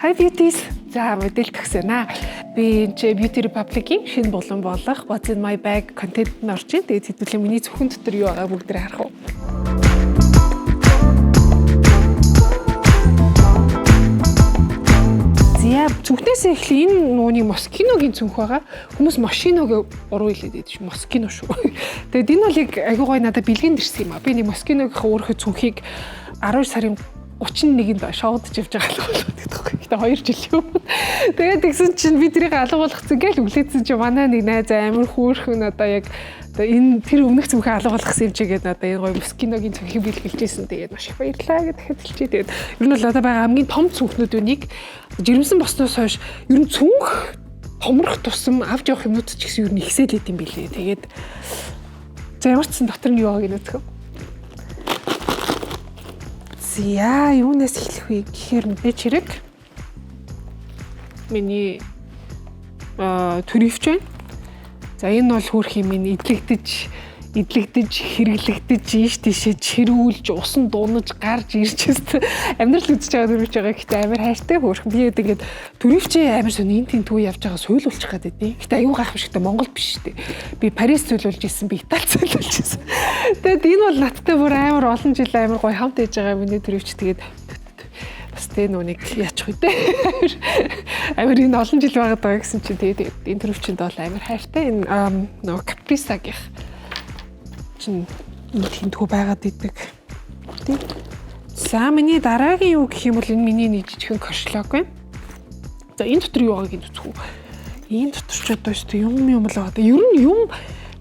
Hi beauties. За, модель төгсөнө. Би энэ чи Beauty Republic-ийн шинэ булан болох What's in my bag контент нь орж ийн. Тэгээд хэдүүлээ миний цүнхэн дотор юу байгааг бүгдээ харах уу. За, цүнхнээсээ эхлэе, энэ нууны Moschino-гийн цүнх байгаа. Хүмүүс Moschino-г буруу хэлээд байдаг шүү. Moschino шүү. Тэгээд энэ бол яг айгуу гоё надад бэлгэнд ирсэн юм а. Би нэг Moschino-гийн өөрийнхөө цүнхийг 12 сарын 31-нд шоудж явж байгаа л болоод гэдэг байхгүй. Гэтэ 2 жил юм. Тэгээд тэгсэн чинь би тэрийг алга болгоцсон гээл өглөөдсөн чинь манай нэг найз амар хөөрхөн одоо яг одоо энэ тэр өмнөх цүнхээ алга болгосон юм чи гээд надад энэ гоё Moschino-гийн цүнхийг бэлгэлжсэн. Тэгээд маш их баярлалаа гэдээ хэлчихээ. Тэгээд ер нь бол одоо байгаа хамгийн том цүнхнүүд нэг жирэмсэн босноос хойш ер нь цүнх томрох тусам авч явах юмнууд ч гэсэн ер нь ихсэл идэм билээ. Тэгээд за, ямар ч сан дотор нь юу байгааг нь үзэх. За, юунаас эхлэх вэ гэхээр мэдээч хэрэг миний түрийвч байна. За, энэ бол хөөрх юм эдлэгдэж эдлэгдэж хэрэглэгдэж, ийш тийшээ чирүүлж, усан дунаж гарч ирж өст амьдрал үзэж байгаа түрийвч байгаа. Гэтэ амар хайртай, хөөрхөн. Би ингээд түрийвчээ амар сони энэ тэн түү явж байгаа суйлуулчих гээд байдیں۔ Гэтэ аюу гайхамшигтай Монгол биш шүү дээ. Би Парис суйлуулж исэн, би Итали суйлуулж исэн. Тэгээд энэ бол надтай бүр амар олон жил амар гоё хамт ээж байгаа миний түрийвч. Тэгээд бас тэ нүуник яачих вэ те. Амар энэ олон жил байгаад байгаа гэсэн чинь тэгээд энэ түрийвчэнд бол амар хайртай. Энэ нөгөө Caprisa-гийнх чинь тэнтгүү байгаад идэг. Тий. За, миний дараагийн юу гэх юм бол энэ миний нэг жижигхэн коршлог байна. За, энэ дотор юу байгааг нь үзэх үү. Энэ дотор ч одоо өстө юм юм л байгаа. Ер нь юм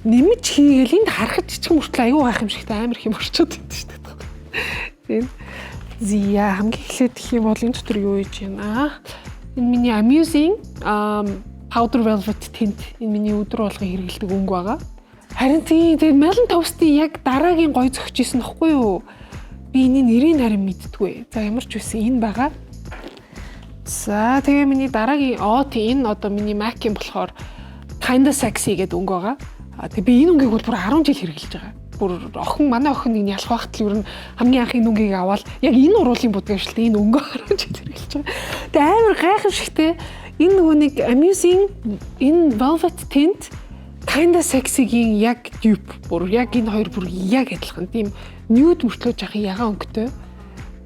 нэмж хийгээл энд харахад жижигхэн мөртлөө аюу гайх юм шигтэй амар их юм орчод идэв шүү дээ. Тийм. Зя, хамгийн эхлээд гэх юм бол энэ дотор юу хийж байна? Энэ миний Amusing Powder Velvet Tint, энэ миний өдөр болгон хэрэглэдэг өнгө байгаа. Харин тийм, тэгээд Melon Toast-ийн яг дараагийн гоё зөгч исэн нөхгүй юу? Би энэ нэрийг харин мэддэггүй. За, ямар ч байсан энэ байгаа. За, тэгээ миний дараагийн оо тийм, энэ одоо миний MAC-ийн болохоор Kinda Sexy гэдэг өнгө байгаа. А тэгээ би энэ өнгийг бол бүр 10 жил хэрэглэж байгаа. Бүр охин, манай охин нэг ялах байхад л ер нь хамгийн анх энэ өнгийг аваад яг энэ уруулын будгаа шүү дээ, энэ өнгө 10 жил хэрэглэж байгаа. Тэгээ амар гайхамшигтай, энэ нөгөө нэг Amusing энэ Velvet Tint Kinda Sexy-гийн яг dupe, бүр яг энэ хоёр бүр яг адилхан. Тийм nude мөртлөө жахын ягаан өнгөтэй.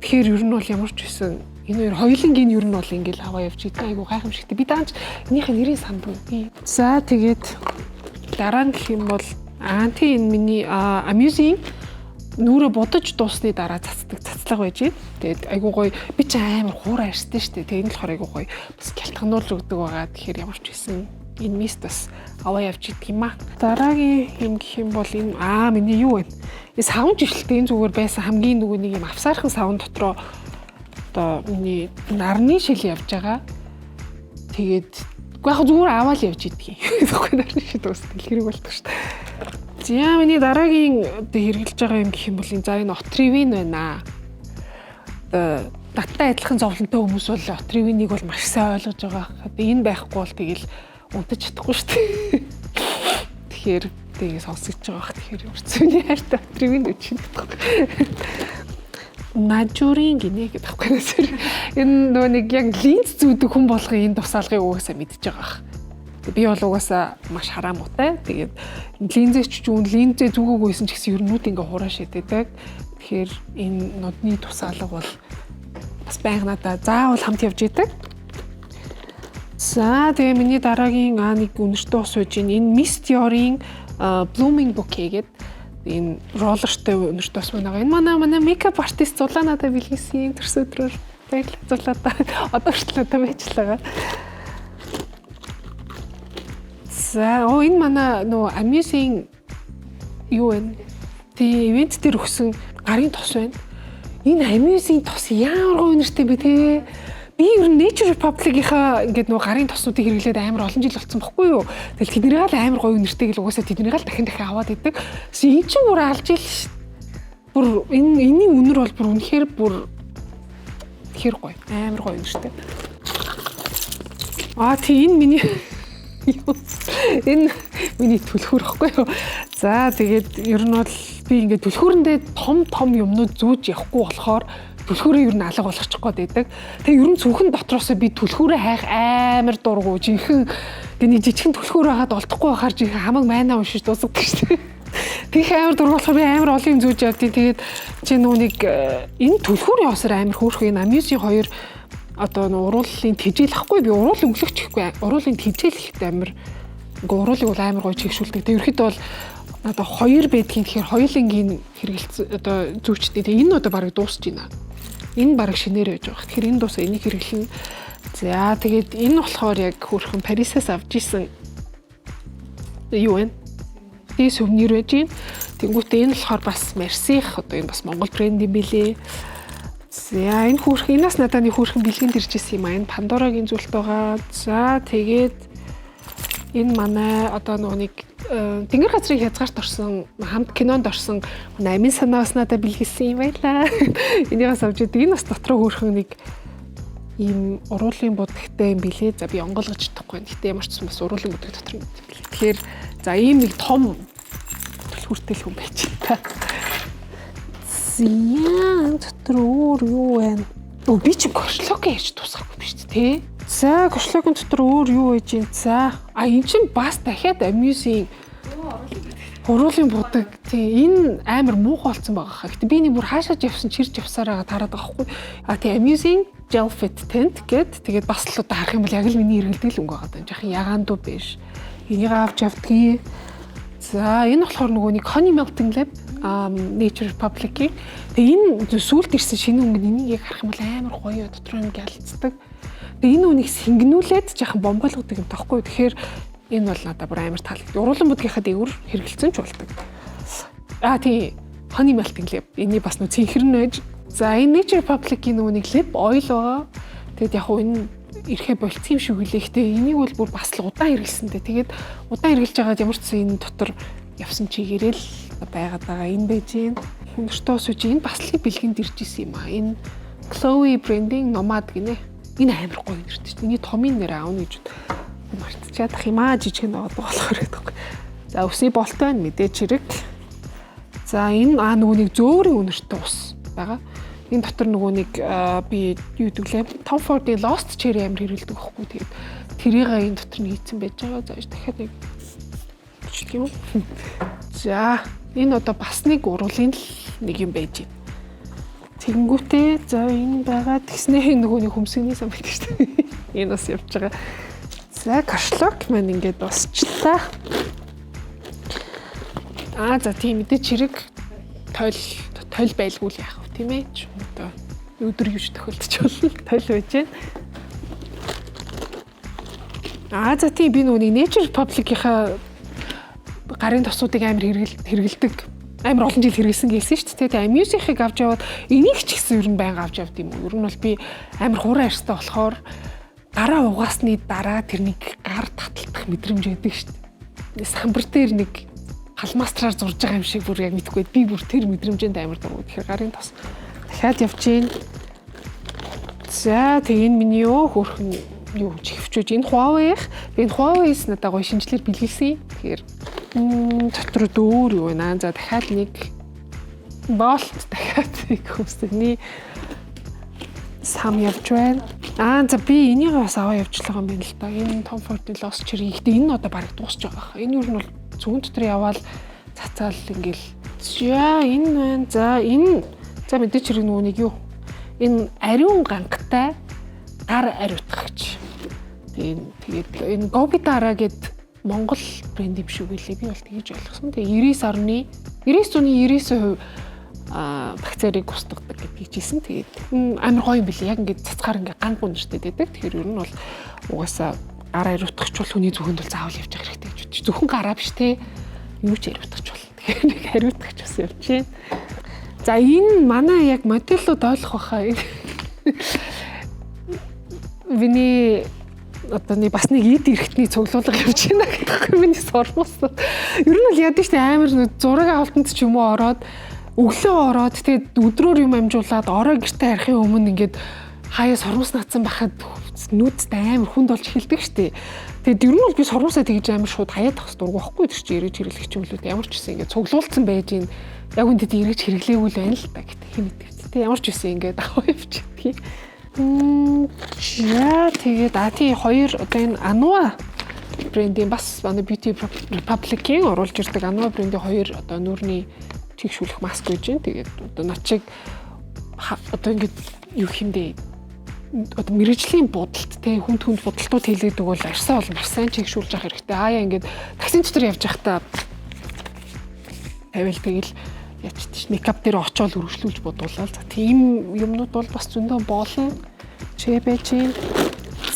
Тэгэхээр ер нь бол ямар ч байсан энэ хоёр хоёулангийн ер нь бол ингээл аваа явж идэв. Айгу гайхамшигтай. Би даанч энийх нэрийг сандгүй. За, тэгээд дараа нь гэх юм бол аа тий, энэ миний Amusing нүрэ будаж дуусны дараа цацдаг цацлага байж байна. Тэгээд айгу гоё, би чи амар хуурай арьстай шүү дээ. Тэгээд энэ болохоор айгу гоё бас гялтгануулж өгдөг байгаа. Тэгэхээр ямар ч байсан энэ mist бас аваа явж идэг юм аа. Дараагийн юм гэх юм бол энэ миний юу вэ? Энэ савн жишлэлтэй, энэ зүгээр байсан хамгийн нөгөө нэг юм авсаархан савн дотроо одоо миний нарны шил явж байгаа. Тэгээд үгүй яг зүгээр аваад явж идэг юм. Тэгэхгүй нарны шил уус дэлгэрэг болдог шүү дээ. За, миний дараагийн одоо хэрэглэж байгаа юм гэх юм бол за, энэ Otrivin байна. Одоо надтай адилхан зовлонтой хүмүүс бол Otrivin-ийг бол маш сайн ойлгож байгаа. Одоо энэ байхгүй бол тэгэл унтаж чадахгүй шүү дээ. Тэгэхээр тэгээ сонсогдож байгаа бах. Тэгэхээр ямар ч хайртай Otrivin гэж байна. Нажурын гинэ гэдэг байхгүй нэ. Энэ нөгөө нэг яг линз зүүдэг хүн болгон энэ тусаалгыг угаасаа мэдж байгаа бах. Би бол угаасаа маш хараа муутай. Тэгээд линзээ ч үн линзээ зүгээгүйсэн ч гэсэн ер нь нүд ингээ хураа шидэдэг. Тэгэхээр энэ нодны тусаалга бол бас байнга надаа заавал хамт явж идэг. За, тэгээ миний дараагийн нэг үнэртэй ус байж байна. Энэ Miss Dior-ын Blooming Bouquet гэдэг энэ roller тай үнэртэй ус маань байгаа. Энэ манай makeup artist Зулаа надад бэлгэсэн юм төрсөн өдрөөр. Баярлалаа, Зулаадаа. Одоо хүртэл надад байж л байгаа. За, оо, энэ манай нөгөө Amusing юу вэ? Тэгээ event дээр өгсөн гарын тос байна. Энэ Amusing тос ямар гоё үнэртэй бэ те. Би ер нь Nature Republic-ийнхаа ингээд нөгөө гарын тоснуудыг хэрэглээд амар олон жил болсон бохгүй юу. Тэгэл тэднийг л амар гоё үнэртэй гэл угаасаа тэднийг л дахин дахин аваад идэг. Тэгсэн энэ чинь бүр алж ил ш. Бүр энэ энэний үнэр бол бүр үнэхээр бүр тэгэхээр гоё. Амар гоё үнэртэй. Аа тий, энэ миний юу? Энэ миний түлхүүр ихгүй юу? За, тэгээд ер нь бол би ингээд түлхүүрэндээ том том юмнууд зүүж явахгүй болохоор Түлхүүрээ ер нь алга болгочих гээд байдаг. Тэгээ ер нь цүнхэн дотроосоо би түлхүүрээ хайх амар дургу. Жинхэнэ тэгээ нэг жижигхэн түлхүүр байгаад олдохгүй байхаар жинхэнэ хамаг майнаа уншиж дуусгадаг шүү дээ. Тэгэх амар дургу болохоор би амар олон юм зүүж явдیں۔ Тэгээд чи нүү нэг энэ түлхүүр явсаар амар хөөрхөн энэ Amuse-ийн хоёр одоо нөө уруулын тэжээл ахгүй, би уруул өнгөлөгч ихгүй, уруулын тэжээл ихтэй амар ингээ уруулыг бол амар гоё чигшүүлдэг. Тэгээд ерөөхдөө бол одоо хоёр байдгийн, тэгэхээр хоёулангийн хэрэгэлц одоо зүүчтэй. Тэгээ энэ одоо бараг дуусч байна. Энэ бараг шинээр байж байгаа. Тэгэхээр энэ дуусаа энийг хэрэглэнэ. За, тэгээд энэ болохоор яг хөөрхөн Парисаас авч исэн юу вэ? Тий, сувенир байж байна. Тэнгүүтээ энэ болохоор бас Мерсих, одоо энэ бас Монгол брэнд юм билээ. За, энэ хөөрхөн, энэс надад нэг хөөрхөн бэлгэнд ирж исэн юм а. Энэ Пандорагийн зүйлт байгаа. За, тэгээд энэ манай одоо нөгөө нэг Тэнгэр газрын хязгаарт орсон хамт кинонд орсон манай амин санаа бас надад бэлгэлсэн юм байлаа. Энийг бас авч идэг. Энэ бас дотроо хөөрхөн нэг ийм уруулын будагтай юм билээ. За, би онгойлгож чадахгүй байна. Гэтэ ямар ч юм бас уруулын будаг дотор юм билээ. Тэгэхээр за, ийм нэг том түлхүүртэй л хүн байж та. За, дотор өөр юу байна? Өө, би чи коршлог яаж тусгаагүй биш үү те? За, коршлогийн дотор өөр юу байж юм? За, а эн чин бас дахиад Amuse-ийн уруулын будаг. Тий, энэ амар муухай болсон байгаа хаа. Гэтэ би нэг бүр хаашаач явсан чирч явсараа тараад байгаа хгүй. А тий, Amuse-ийн Gel Fit Tint гэд, тэгээд бас л одоо харах юм бол яг л миний эргэлдэг л өнгө байгаа даа. Жахан ягаан дуу биш. Энийг авч явдгийг. За, энэ болохоор нөгөө нэг Honey Melting Lip Nature Republic-ийн. Тэгээ энэ сүүлд ирсэн шинэ өнгө, энийг яг харах юм бол амар гоё, дотроо юм гялцдаг. Тэгээ энэ үнийг сэнгэнүүлээд жахан бомбойлгодог юм таахгүй. Тэгэхээр энэ бол надад бүр амар таалагдав. Уруулан будгийнхаа дээгүүр хэрэгэлцэн ч болдог. А тий, Honey Melting Lip. Эний бас нөө цэнхэр нь байж. За, энэ Nature Republic-ийн нөгөө нэг lip oil байгаа. Тэгэд яг хуу энэ ирэхэ болцсон юм шиг үлээ. Гэтэ энийг бол бүр бас л удаан хэрэглэсэнтэй. Тэгээд удаан хэрэглэж байгаад ямар ч зүйл энэ дотор явсан чигээрэл байгаад байгаа. Энэ байж гин. Хүнэртөө сүүж энэ бас л бэлгэнд ирж исэн юм а. Энэ Chloe брендинг Nomad гинэ. Энэ амар гоё нэртэй шүү дээ. Эний томын нэр аавна гэж мартчихад ах юм аа, жижиг нь байгаа болохоор гэдэг. За, үсний болт байна мэдээч хэрэг. За, энэ нөгөө нэг зөөрийн үнэртэй ус байгаа. Энэ дотор нөгөө нэг би юу гэдэг лээ, Tom Ford-ийн Lost Cherry амар хэрэглэдэг байхгүй. Тэгээд тэрийг энэ дотор нь хийцэн байж байгаа. За, дахиад нэг бичлэг юм. За, энэ одоо бас нэг уруулын л нэг юм байж байна. Тэгэнгүүтээ за, энэ байгаа тэгснээ нөгөө нэг хөмсгний сан байдаг шүү дээ. Энэ бас явж байгаа. За, кашлок маань ингээд босчлаа. Аа, за, тийм, мэдээч хэрэг тойл тойл байлгүй л яах вэ, тийм ээ. Одоо өдөр юуч тохиолдож болно. Тойл байж байна. Аа, за, тийм, би нөгөө нэг Nature Republic-ийнхаа гарын тосуудыг амар хэрэгэлдэг, амар олон жил хэрэгэлсэн гэлсэн шүү дээ. Тэгээ Amuse-ийг авч яваад энийг ч гэсэн ер нь байнга авч явд юм уу? Ер нь бол би амар хуран арьстай болохоор гараа угаасны дараа тэр нэг гар таталтах мэдрэмж өгдөг шүү дээ. Самбар дээр нэг фломастраар зурж байгаа юм шиг бүр яг мэдгүй. Би бүр тэр мэдрэмжэнд амар дургу. Тэгэхээр гарын тос дахиад явж гин. За, тэг энэ миний юу хөөрхөн юу чихвчүүж, энэ Huawei-х. Энэ Huawei-с надад гоё шинжлэр бэлгэлсэн. Тэгэхээр дотор дөөр юу вэ? За, дахиад нэг болт, дахиад нэг хөмсгний сам явж байна. Аа, за, би энийг бас аваа явуулгаа юм байна л да. Энэ Tom Ford-ийн Lost Cherry. Гэтэ энэ нь одоо бараг дуусч байгаа хаа. Энэ юу нь бол зүүн дотор яваал цацаал ингээл. За, энэ байна. За, энэ, за, мэдээч хэрэг нөгөө нэг юу. Энэ ариун гангатай гар ариутгагч. Тэгээд энэ Gobidara гэд Монгол брэнд юм шиг үлээ. Би бол тэгэж ойлгосон. Тэгээ 99.99% бактерийг устгадаг гэдгийг хэлсэн. Тэгээд амар гоё юм билээ. Яг ингээд цацгаар ингээд ганг үнэртэй байдаг. Тэгэхээр ер нь бол угаасаа гар ариутгах бол хүний зүхэнд бол заавал явж байгаа хэрэгтэй гэж бодчих. Зөвхөн гараа биш те. Юу ч ариутгах бол. Тэгэхээр нэг ариутгах бас явж байна. За, энэ манай яг модельууд ойлгох байхаа. Миний одоо нэг бас нэг эд эрэхтний цуглуулга явж байна гэдэг миний сормоос. Ер нь бол яадаг штэ, амар зураг авалтанд ч юм уу ороод, өглөө ороод, тэгээд өдрөөр юм амжуулаад орой гэртээ харихын өмнө ингээд Хаяа сормуус наацсан байхад нүүдтэй амар хүнд болж эхэлдэг штэ. Тэгээд ер нь бол би сормуусаа тэгж амар шууд хаяад авах дургүй байхгүй, тэр чинь эргэж хэрэглэх юм лүү. Ямар ч гэсэн ингээд цуглуулсан байж ин яг үндэ эргэж хэрэглээгүй л байна л та гэдэг хэм мэдвч. Тэг ямар ч гэсэн ингээд аваа явчих. За, тэгээд тий, хоёр одоо энэ Anua брендийн, бас манай Beauty Republic-ийн оруулж ирдэг Anua брендийн хоёр одоо нүүрний чийгшүүлэх маск гэж байна. Тэгээд одоо над чиг одоо ингээд юу хэмдэ, одоо мэргэжлийн будалт те, хүнд хүнд будалтууд хийлгэдэг бол арьсаа бол маш сайн чийгшүүлж явах хэрэгтэй. Аяа ингээд таксин дотор явж байхдаа тавиал тэгэл ячт makeup дээр очиод өргөжлүүлж будуулаад, за, тийм юмнууд бол бас зөндөө болно. Чэ байж.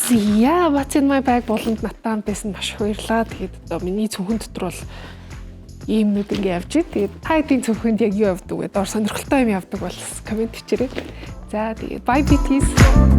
За, what's in my bag болонд надтай хамт байсан маш их баярлаа. Тэгээд одоо миний цүнхэн дотор бол иймнүүд ингээ явж. Тэгээд та хэдийн цүнхэнд яг юу явдаг вэ? Доор сонирхолтой юм явдаг бол comment хийчээрэй. За, тэгээд bye, beauties.